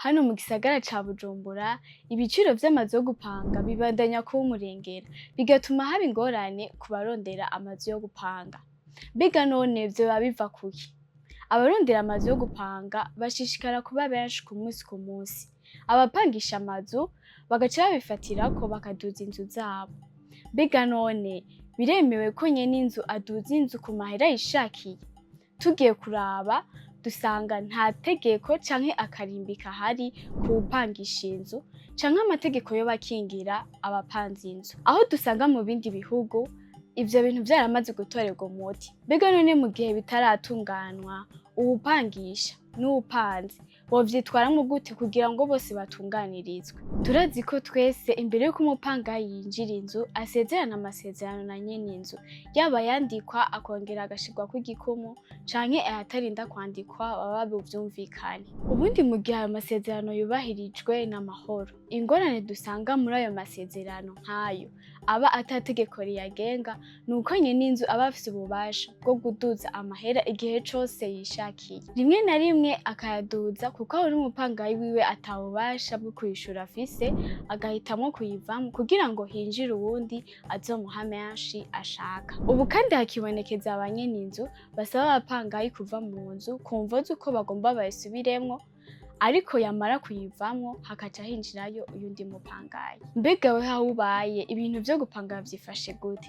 Hano mu gisagara ca Bujumbura, ibiciro vy'amazu yo gupanga bibandanya kuba umurengera, bigatuma haba ingorane ku barondera amazu yo gupanga. Mbega none vyoba biva kuki? Abarondera amazu yo gupanga bashishikara kuba benshi ku musi ku musi. Abapangisha amazu bagaca babifatirako bakaduza inzu zabo. Mbega none biremewe ko nyene inzu aduza inzu ku mahera yishakiye? Tugiye kuraba dusanga nta tegeko canke akarimbi kahari kuwupangisha inzu canke amategeko yoba akingira abapanze inzu. Aho dusanga mu bindi bihugu ivyo bintu vyaramaze gutorerwa umuti. Mbega none mu gihe bitaratunganwa, uwupangisha n'uwupanze bovyitwaramwo gute kugira ngo bose batunganirizwe? Turazi ko twese imbere yuko umupangayi yinjira inzu asezerana amasezerano na nyene inzu, yaba ayandikwa akongera agashirwako igikumu canke ayatarinda kwandikwa baba buvyumvikane. Ubundi mu gihe ayo masezerano yubahirijwe n'amahoro, ingorane dusanga muri ayo masezerano nk'ayo aba ata tegeko riyagenga nuko nyene inzu aba afise ububasha bwo kuduza amahera igihe cose yishakiye. Rimwe na rimwe akayaduza kuko abona umupangayi wiwe ata bubasha bwo kwishura afise, agahitamwo kuyivamwo kugira ngo hinjire uwundi azomuha menshi ashaka. Ubu kandi hakibonekeza abanyene inzu basaba abapangayi kuva mu nzu ku mvo z'uko bagomba bayisubiremwo, ariko yamara kuyivamwo hakaca hinjirayo uyundi mupangayi. Mbega wewe aho ubaye ibintu vyo gupanga vyifashe gute?